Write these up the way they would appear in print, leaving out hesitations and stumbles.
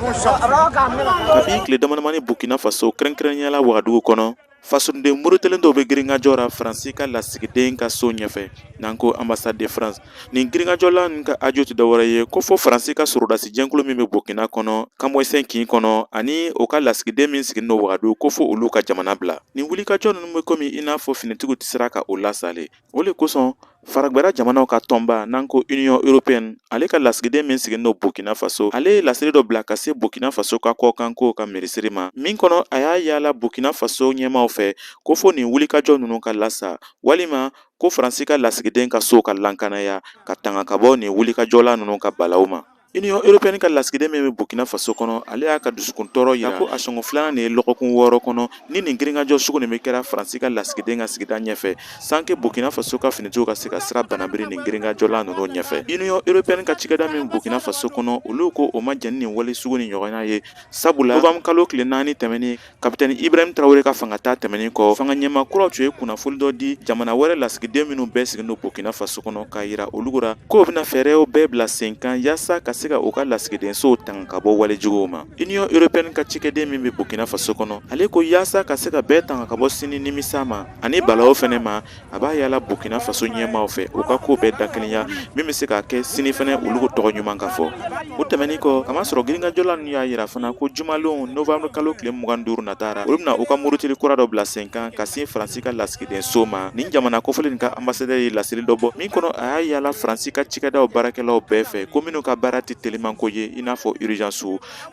Kabi tile damadamani, Burkina Faso, kɛrɛnkɛrɛnnenya la Wagadugu kɔnɔ, fasoden murutilen dɔw bɛ girinkajɔ la Faransi ka lasigiden ka so ɲɛfɛ, n'an ko Ambassade de France. Nin girinkajɔla ninnu ka ajo tɛ dɔwɛrɛ ye ko fo Faransi ka sɔrɔdasi jɛnkulu min bɛ Burkina kɔnɔ, Kamboinsin kin kɔnɔ, ani o ka lasigiden min sigilen don Wagadugu, ko fo olu ka jamana bila. Nin wulikajɔ ninnu bɛ komi i n'a fɔ finitigiw tɛ sera ka o lasale. O le kosɔn, faragbɛra jamanaw ka tɔnba, n'an ko Union européenne, ale ka lasigiden min sigilen don Burkina Faso, ale ye laseli dɔ bila ka se Burkina Faso ka kɔkankow ka minisiri ma, min kɔnɔ a y'a yaala Burkina Faso ɲɛmaaw fɛ ko fo nin wulikajɔ ninnu ka lasa, walima ko Faransi ka lasigiden ka so ka lankanaya ka tanga ka bɔ nin wulikajɔla ninnu ka balaw ma. Union européenne ka lasigiden min bɛ Burkina Faso kɔnɔ, ale y'a ka dusukun tɔɔrɔ yira ko a siɲɛ filanan nin ye lɔgɔkun 6 kɔnɔ ni nin girinkajɔ sugu nin bɛ kɛra Faransi ka lasigiden ka sigida ɲɛfɛ, sans que Burkina Faso ka finitigiw ka se ka sira banabiri nin girinkajɔla ninnu ɲɛfɛ. Union européenne ka cikɛda min Burkina Faso kɔnɔ, olu ko o ma jɛn ni nin wale sugu ni ɲɔgɔnna ye, sabula novembre kalo tile 4 tɛmɛnen, Kapitɛni Ibrahim Traoré ka fanga ta tɛmɛnen kɔ, fanga ɲɛmaa kuraw tun ye kunnafoni dɔ di jamana wɛrɛ lasigiden minnu bɛɛ sigilen don Burkina Faso kɔnɔ, k'a yira olu ra k'o bɛna fɛɛrɛw bɛɛ bila sen kan yaasa ka se ka u ka lasigidensow tanga ka bɔ wale juguw ma. Union européenne ka cikɛden min bɛ Burkina Faso kɔnɔ, ale ko yaasa ka se ka bɛɛ tanga ka bɔ sini nimisa ma ani balaw fɛnɛ ma, a b'a yaala Burkina Faso ɲɛmaaw fɛ u ka ko bɛɛ dakelenya min bɛ se ka kɛ sini fɛnɛ olu tɔgɔ ɲuman ka fɔ. O tɛmɛnin kɔ, kamasɔrɔ girinkajɔla ninnu y'a yira fana ko jumalon novembre kalo tile 25 nata ra, olu bɛna u ka murutili kura dɔ bila sen kan ka sin Faransi ka lasigidenso ma. Nin jamana kofɔlen nin ka ambassadeur ye laseli dɔ bɔ min kɔnɔ, a y'a yaala Faransi ka cikɛdaw baarakɛlaw bɛɛ fɛ ko minnu ka baara tɛ telimanko ye, i n'a fɔ urgence,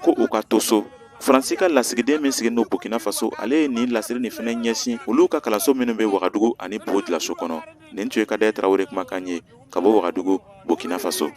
ko u ka to so. Faransi ka lasigiden min sigilen don Burkina Faso, ale ye nin laseli nin fɛnɛ ɲɛsin olu ka kalanso minnu bɛ Wagadugu ani Bobo Julaso kɔnɔ. Nin tun ye Kadɛ Tarawele kumakan ye ka bɔ Wagadugu, Burkina Faso.